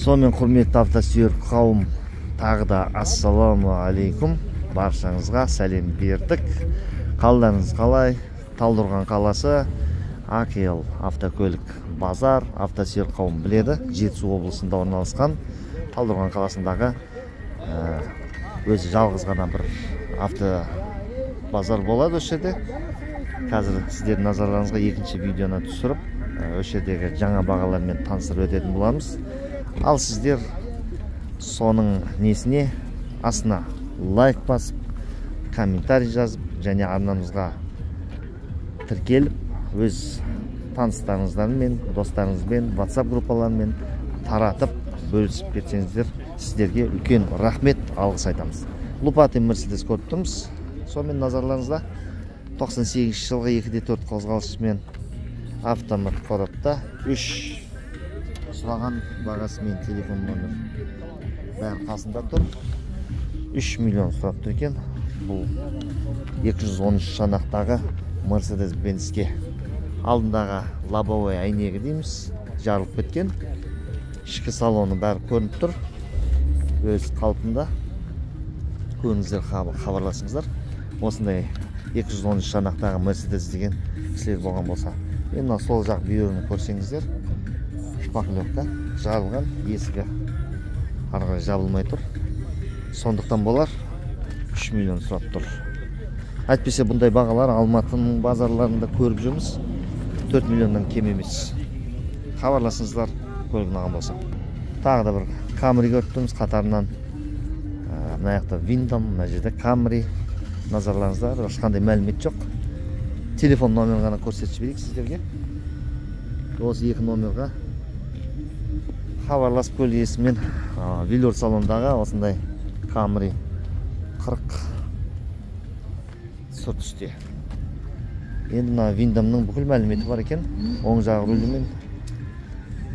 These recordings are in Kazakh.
Сонымен, құрметті автосүйер қауым, тағы да ассалаумағалейкум, баршаңызға сәлем бердік. Қалдарыңыз қалай? Талдықорған қаласы, АКЛ автокөлік базар, автосүйер қауым біледі, Жетісу облысында орналасқан Талдықорған қаласындағы өзі жалғыз ғана бір авто базар болады осы жерде. Қазір сіздердің назарларыңызға екінші видеоны түсіріп, осы жердегі жаңа бағалармен таныстырып өтетін боламыз. Ал сіздер соның несіне астына лайк басып, комментарий жазып және арнамызға тіркеліп, өз таныстарыңыздармен, достарыңызбен, WhatsApp группаларымен таратып, бөлісіп кетсеңіздер, сіздерге үлкен рахмет, алғыс айтамыз. Лупатый Мерседес көріп тұрмыз. Сонымен, назарларыңызда 98 жылғы 2.4 қозғалысымен автомат қорапта, 3 сұраған бағасы мен телефон номер бәрі қасында тұр. 3 миллион сұрап тұр екен. Бұл 213 шанақтағы Мерседес Бенцке. Алдындағы лобовой әйнегі дейміз, жарылып кеткен. Ішкі салоны бәрі көрініп тұр. Өз қалпында. Көріңіздер, хабарласыңыздар. Осындай 213 шанақтағы Мерседес деген кісілер болған болса. Енді мына сол жақ бүйірін көрсеңіздер, шпаклевка жарылған, есігі ары қарай жабылмай тұр. Сондықтан болар 3 миллион сұрап тұр. Әйтпесе бұндай бағалар Алматының базарларында көріп жүрміз. 4 миллионнан кем емес. Хабарласыңыздар, көлік ұнаған болса. Тағы да бір Камри көріп тұрмыз қатарынан. Мына жақта Виндом, мына жерде Камри. Назарларыңызда ешқандай мәлімет жоқ. Телефон номерін ғана көрсетіп жіберейік сіздерге. Осы екі номерға хабарласып, көлік иесімен велюр салондағы осындай Камри 40 сұр түсте. Енді мына Виндомның бүкіл мәліметі бар екен. Оң жақ рулімен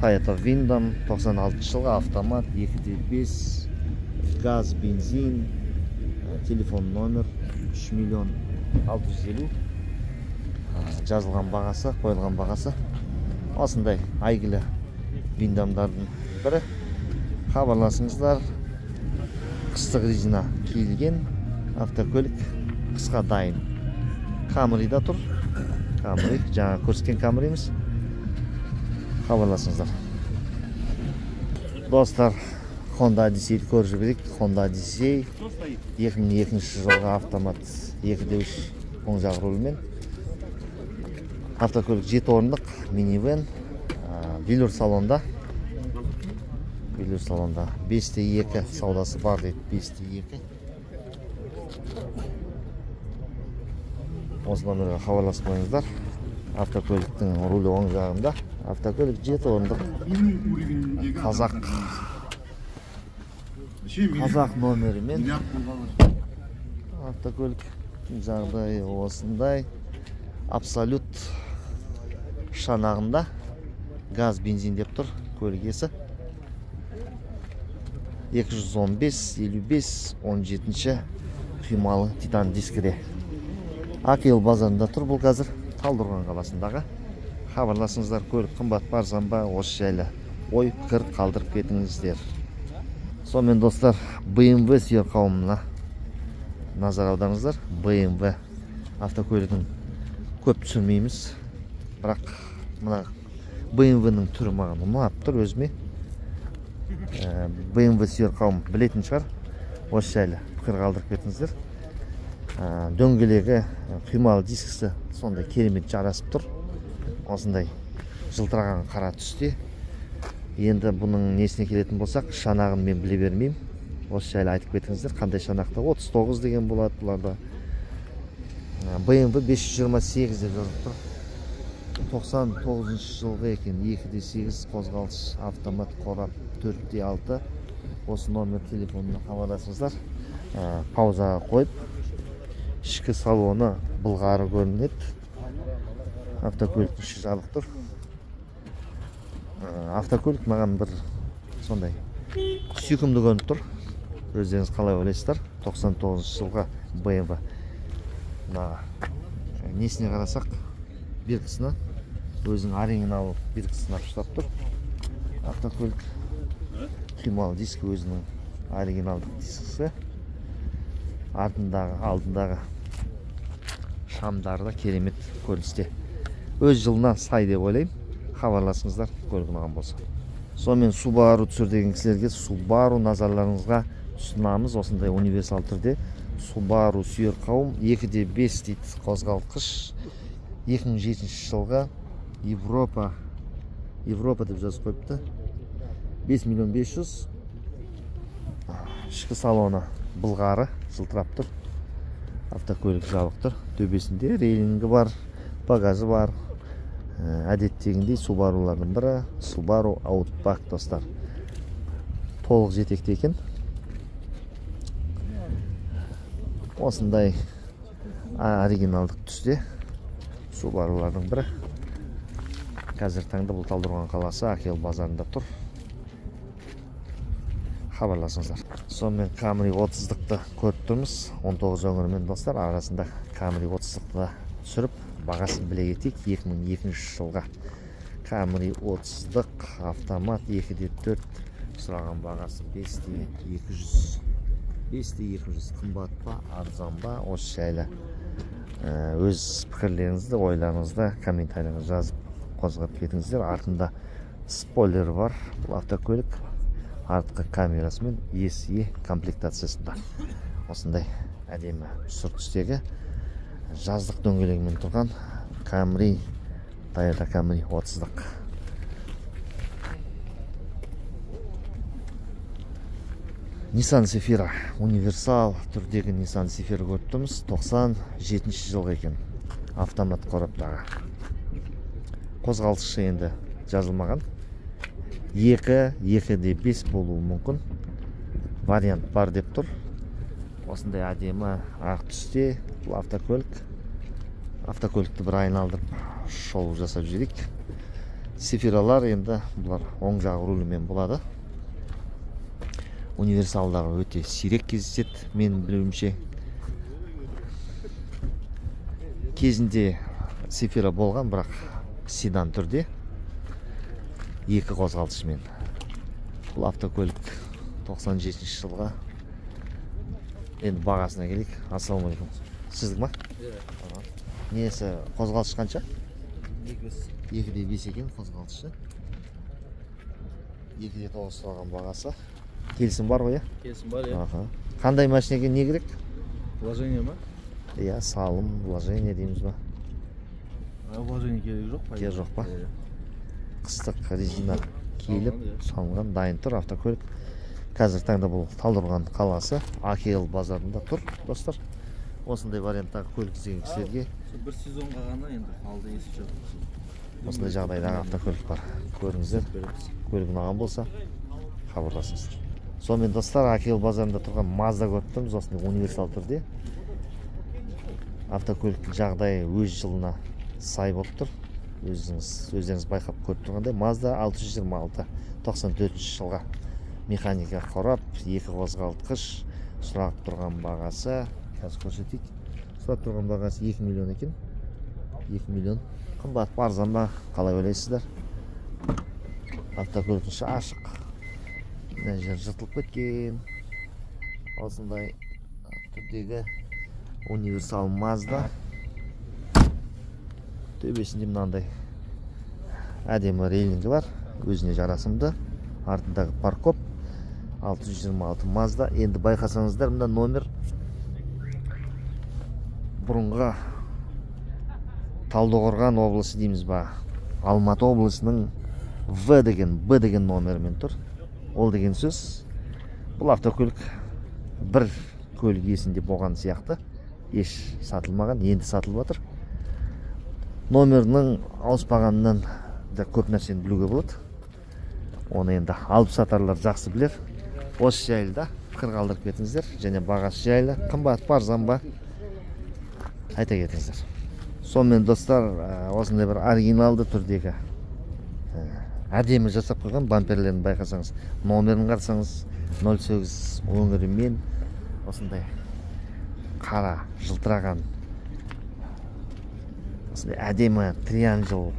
Toyota Windom 96 жылғы автомат 2.5 газ бензин, телефон номер 3 миллион 650 жазылған бағасы, қойылған бағасы. Осындай әйгілі Виндомдардың бірі. Хабарласыңыздар. Қыстық резина киілген автокөлік қысқа дайын. Камрида тұр. Камри, жаңа көрсеткен Камриіміз. Хабарласыңыздар. Достар, Honda Odyssey'ді көріп жіберейік. Honda Odyssey 2002 жылғы автомат 2.3 оң жақ рулімен. Автокөлік 7 орындық минивэн, велюр салонда. Велюр салонда 5.2 саудасы бар дейді. 5.2. Осы номерге хабарласып қойыңыздар. Автокөліктің рулі оң жағында. Автокөлік 7 орындық. Қазақ номерімен. Автокөлік жағдайы осындай. Абсолют шанағында газ бензин деп тұр көлік иесі. 215 55 17 құймалы титан дискіде. АКЛ базарында тұр бұл қазір, Талдықорған қаласындағы. Хабарласыңыздар, көлік қымбат па, арзан ба, осы жайлы ой пікір қалдырып кетіңіздер. Сонымен, достар, BMW сүйер қауымына назар аударыңыздар. BMW автокөлігін көп түсірмейміз, бірақ мына BMW-ның түрі маған ұнап тұр өзіме. BMW сүйер қауым білетін шығар, осы жайлы пікір қалдырып кетіңіздер. Дөңгелегі, құймалы дискісі сондай керемет жарасып тұр. Осындай жылтыраған қара түсте. Енді бұның несіне келетін болсақ, шанағын мен біле бермеймін. Осы жайлы айтып кетіңіздер, қандай шанақта? 39 деген болады бұларда. BMW 528 деп жазылып тұр. 99 жылғы екен, 2.8 қозғалыс автомат қорап 4.6. Осы номер телефонына хабарласыңыздар. Паузаға қойып, ішкі салоны былғары көрінеді. Автокөліктің іші жабық тұр. Автокөлік маған бір сондай сүйкімді көрініп тұр. Өздеріңіз қалай ойлайсыздар? 99 жылғы BMW. Мына несіне қарасақ, биркасына өзінің оригинал биркасына ұстап тұр автокөлік. Құймалы диск өзінің оригиналдық дискісі. Артындағы, алдындағы шамдары да керемет көріністе. Өз жылына сай деп ойлаймын. Хабарласыңыздар, көлік ұнаған болса. Сонымен Subaru түсір деген кісілерге Subaru назарларыңызға ұсынамыз. Осындай универсал түрде Subaru сүйер қауым 2.5 дейді қозғалтқыш. 2007 жылғы Европа деп жазып қойыпты. 5 500 000. Ішкі салоны былғары, жылтырап тұр. Автокөлік жабық тұр. Төбесінде рейлингі бар, багажы бар. Әдеттегіндей Subaru'лардың бірі Subaru Outback достар. Толық жетекті екен. Осындай оригиналдық түсте Subaru'лардың бірі. Қазір таңда бұл Талдықорған қаласы Ақел базарында тұр. Хабарласыңыздар. Сонымен Camry 30-лықты көріп тұрмыз. 19 өңірмен достар арасында Camry 30-лықты түсіріп бағасын біле кетейік. 2002 жылға Camry 30-лық автомат 2.4 сұраған бағасы 5.200. 5.200 қымбат па, арзан ба, осы жайлы өз пікірлеріңізді, ойларыңызды комментарияға жазып қозғап кетіңіздер. Артында спойлер бар бұл автокөлік. Артқы камерасымен SE комплектациясында. Осындай әдемі сұр түстегі жаздық дөңгелегімен тұрған Camry, Toyota Camry 30-лық. Nissan Cefiro, универсал түрдегі Nissan Cefiro көріп тұрмыз. 97 жылғы екен. Автомат қораптағы. Қозғалтқышы енді жазылмаған. 2, 2.5 болуы мүмкін. Вариант бар деп тұр. Осындай әдемі ақ түсте бұл автокөлік. Автокөлікті бір айналдырып шолу жасап жіберейік. Сефиралар енді бұлар оң жағы рулімен болады. Универсалдар өте сирек кездеседі, мен білуімше. Кезінде Сефира болған, бірақ седан түрде. Екі қозғалтқышымен. Бұл автокөлік 97 жылға. Енді бағасына келейік. Ассалаумағалейкум. Сіздік ма? Иә. Несі, қозғалтқыш қанша? 2.5 екен қозғалтқышы. 2.9 сұраған бағасы. Келісім бар ғой, иә? Келісім бар, иә. Қандай машинаға не керек? Вложение ма? Иә, салым, вложение дейміз ба? Вложение керек жоқ па? Керек жоқ па? Қыстық резина киіліп, салынған, дайын тұр автокөлік. Қазір таңда бұл Талдықорған қаласы Ақел базарында тұр, достар. Осындай варианттағы көлік іздеген кісілерге бір сезонға ғана енді қалды, есі жоқ. Осындай жағдайдағы автокөлік бар. Көріңіздер, көлік ұнаған болса хабарласыңыздар. Сонымен достар, Ақел базарында тұрған Mazda көріп тұрмыз, осындай универсал түрде. Автокөліктің жағдайы өз жылына сай болып тұр. Өздеріңіз байқап көріп тұрғандай Mazda 626 94 жылға механика қорап, екі қозғалтқыш, сұрап тұрған бағасы, қазір көрсетейік. Сұрап тұрған бағасы 2 миллион екен. 2 миллион. Қымбат па, арзан ба, қалай ойлайсыздар? Автокөліктің іші ашық. Мына жер жыртылып кеткен. Осындай түрдегі универсал Mazda. Төбесінде мынандай әдемі рейлингі бар, өзіне жарасымды. Артындағы паркоп 626 Mazda. Енді байқасаңыздар, мына номер бұрынғы Талдықорған облысы дейміз ба, Алматы облысының В деген, Б деген номерімен тұр. Ол деген сөз, бұл автокөлік бір көлік иесінде болған сияқты, еш сатылмаған, енді сатылып жатыр. Номерінің ауыспағанынан да көп нәрсені білуге болады. Оны енді алып сатарлар жақсы білер. Осы жайлы да пікір қалдырып кетіңіздер, және бағасы жайлы, қымбат па, арзан ба, айта кетіңіздер. Сонымен достар, осындай бір оригиналды түрдегі әдемі жасап қойған бамперлерін байқасаңыз, номерін қарасаңыз 08 өңірімен осындай қара жылтыраған осындай әдемі триангл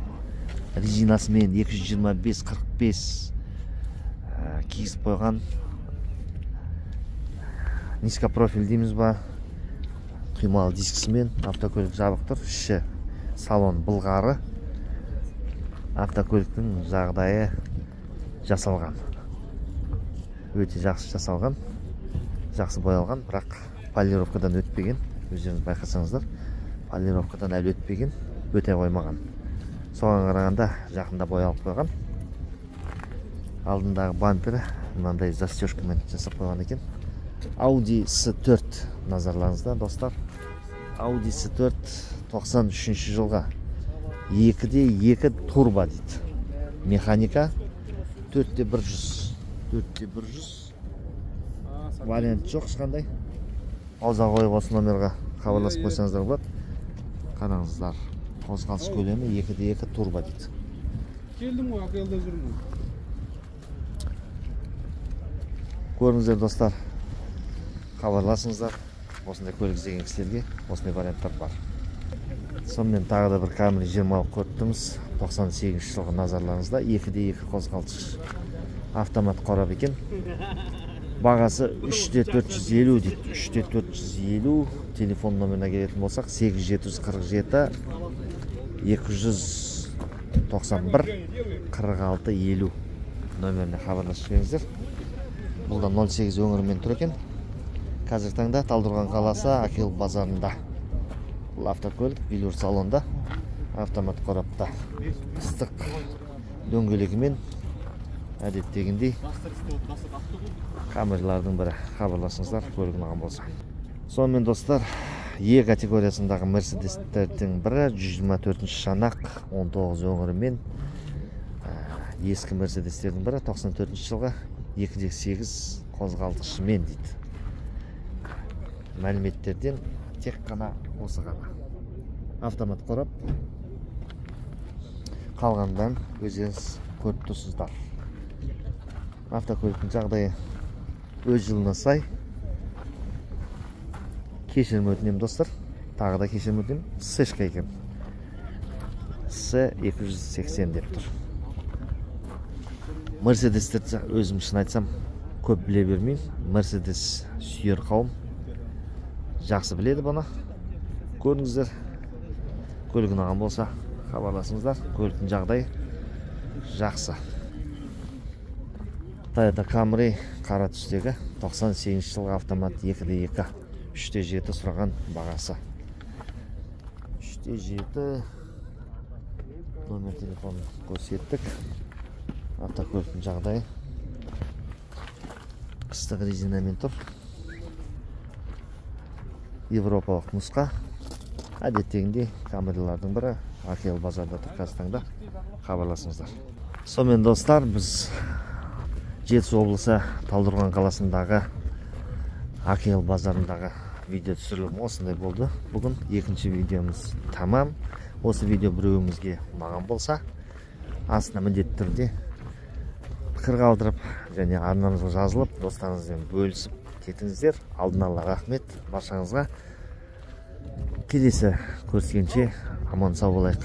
резинасымен 225 45 Кигізіп қойған низкопрофиль дейміз ба, құймалы дискісімен автокөлік жабық тұр. Іші салон былғары. Автокөліктің жағдайы жасалған, өте жақсы жасалған, жақсы боялған, бірақ полировкадан өтпеген. Өздеріңіз байқасаңыздар, полировкадан әлі өтпеген, өте қоймаған. Соған қарағанда жақында боялып қойған. Алдындағы бампері мынандай застежкамен жасап қойған екен. Audi S4 назарларыңызда, достар. Audi S4 93 жылға 2.2 турбо дейді. Механика 4.100. 4.100. Вариант жоқ ешқандай. Ауза қойып осы номерға хабарласып қойсаңыздар болады. Қараңыздар, қозғалыс көлемі 2.2 турбо дейді. Келдім ғой, АКЛ-да жүрмін. Көріңіздер, достар. Хабарласыңыздар. Осындай көлік іздеген кісілерге осындай варианттар бар. Сонымен тағы да бір Camry 20 көріп тұрмыз. 98 жылғы назарларыңызда. 2.2 қозғалтқыш автомат қорап екен. Бағасы 3.450 дейді. 3.450. Телефон номеріне келетін болсақ 8747 291 46 50 номеріне хабарласып жіберіңіздер. Бұл да 08 өңірімен тұр екен. Қазіргі таңда Талдықорған қаласы Акел базарында. Бұл автокөлік велюр салонда, автомат қорапта, ыстық дөңгелегімен әдеттегіндей Камрилардың бірі. Хабарласыңыздар, көлік ұнаған болса. Сонымен, достар, Е категориясындағы Мерседестердің бірі 124 шанақ 19 өңірімен ескі Мерседестердің бірі 94 жылғы 2.8 қозғалтқышымен дейді. Мәліметтерден тек қана осы ғана. Автомат қорап, қалғандан өздеріңіз көріп тұрсыздар. Автокөліктің жағдайы өз жылына сай. Кешірім өтінемін, достар. Тағы да кешірім өтінемін. Сэшка екен. С280 деп тұр. Мерседестерді өзім шын айтсам көп біле бермеймін. Мерседес сүйер қауым жақсы біледі бұны. Көріңіздер. Көлік ұнаған болса хабарласыңыздар. Көліктің жағдайы жақсы. Toyota Camry қара түстегі 98 жылғы автомат 2.2 3.7 сұраған бағасы. 3.7 номер телефонын көрсеттік. Автокөліктің жағдайы қыстық резинамен тұр. Европалық нұсқа. Әдеттегіндей Камрилардың бірі Акел базарда тұр қазіргі таңда. Хабарласыңыздар. Сонымен, достар, біз Жетісу облысы Талдықорған қаласындағы Акел базарындағы видео түсірілім осындай болды. Бүгін екінші видеомыз тамам. Осы видео біреуімізге ұнаған болса, астына міндетті түрде пікір қалдырып және арнамызға жазылып, достарыңызбен бөлісіп кетіңіздер. Алдын ала рахмет баршаңызға. Келесі көріскенше аман сау болайық.